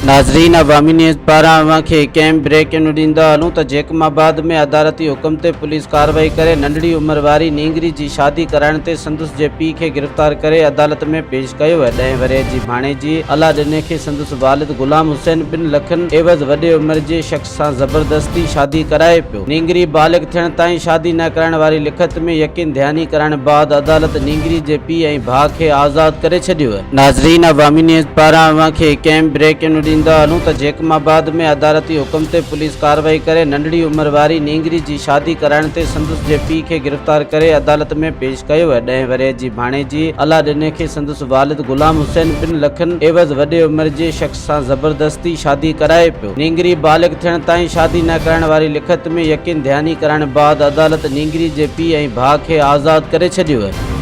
ناظرين عوامي نيوز پاران اوهان کي هڪ اهم بريڪنگ ڏيندا هلون ته جيڪب آباد ۾ عدالتي حڪم تي پوليس ڪارروائي ڪري ننڍڙي عمر واري نينگري جي شادي ڪرائڻ تي سندس جي پيء کي گرفتار ڪري عدالت ۾ پيش ڪيو ۽ ڏهين ورهيه جي ڀاڻيجي الله ڏني کي سندس والد غلام حسين ٻن لکن عيوض وڏي عمر جي شخص سان زبردستي شادي ڪرائي پيو. نينگري بالغ ٿيڻ تائين شادي نه ڪرائڻ واري لکت ۾ يقين ڌياني ڪرائڻ بعد عدالت نينگري جي پيء ۽ ڀاء کي آزاد ڪري ڇڏيو. ناظرين عوامي نيوز پاران اوهان کي هڪ اهم بريڪنگ ڏيندا هلون ته جيڪب آباد ۾ عدالتي حڪم تي پوليس ڪارروائي ڪري ننڍڙي عمر واري نينگري جي شادي ڪرائڻ تي سندس جي پيء کي گرفتار ڪري عدالت ۾ پيش ڪيو ۽ ڏهين ورهيه جي ڀاڻيجي الله ڏني کي سندس والد غلام حسين ٻن لکن عيوض وڏي عمر جي شخص سان زبردستي شادي ڪرائي پيو. نينگري بالغ ٿيڻ تائين شادي نه ڪرائڻ واري لکت ۾ يقين ڌياني ڪرائڻ بعد عدالت نينگري جي پيء ۽ ڀاء کي آزاد ڪري ڇڏيو.